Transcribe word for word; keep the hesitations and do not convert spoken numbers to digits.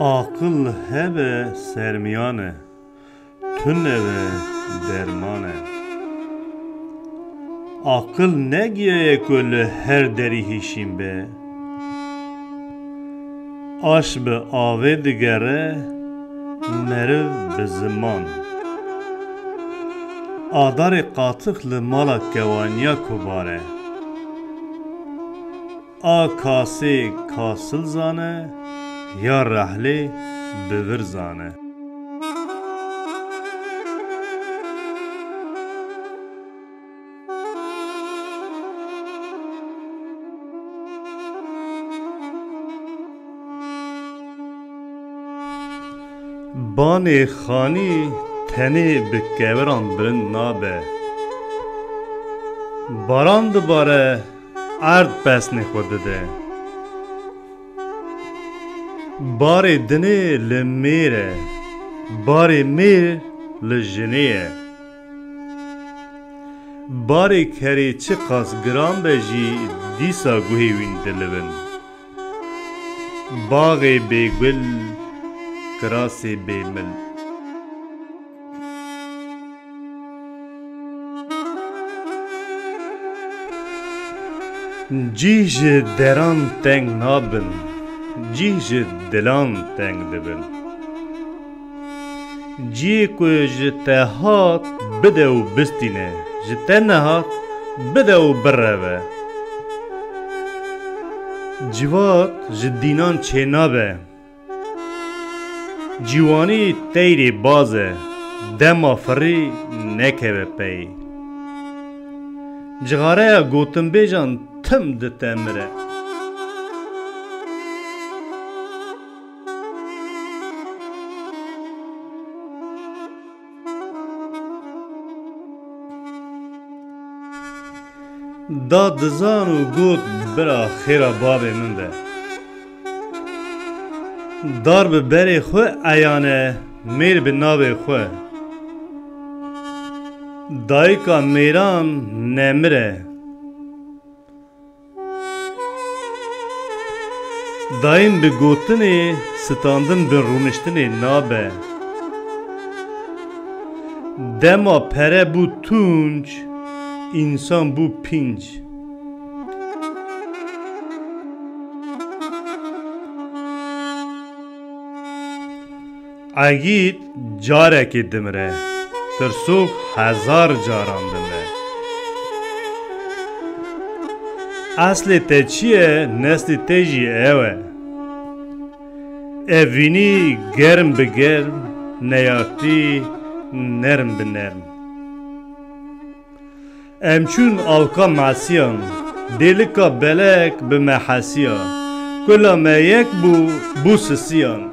Aqil hebe sermiyan e, tune be derman e. Aqil ne giya ye ku li her derî hîşîn be. Aş bi avê digere, meriv bi ziman. Adarê qatix li mala kewaniya kubar e. A kasê kasil zane, ya rehlê bi vir zane. Banê xanî tenê bi keviran bilind nabe. Baran dibare, erd pesnê xwe dide. Barê dinê li mêr e, barê mêr li jinê ye. Barê kerê çiqas giran be jî dîsa guhê wîn dilivin. Baxê bêgul, kirasê bêmil. Cih ji deran teng nabin, cih ji dilan teng dibin. Cihê ku ji te hat, bide û bistîne, ji te nehat, bide û bireve. Civat ji dînan çênabe. Ciwanî teyrê baz e, dema firî nekeve pey. Cixareya gotinbêjan tim ditemire. Da dizan û got, bira xêra bavê min be. Dar bi berê xwe eyane, mêr bi navê xwe. Dayika mêran nemir e. Dayîn bi gotinê standin bi rûniştinê nabe. Dema pere bû tunc, însan bû pînc. Egîd carekê dimire, tirsok hezar caran dimire. Eslê te çi ye, neslê te jî ew e. Evînî germ bi germ, neyartî nerm bi nerm. Em çûn alka mesiyan, dêlika belek bi me hesiya. Kula me yek bû, bû sisiyan.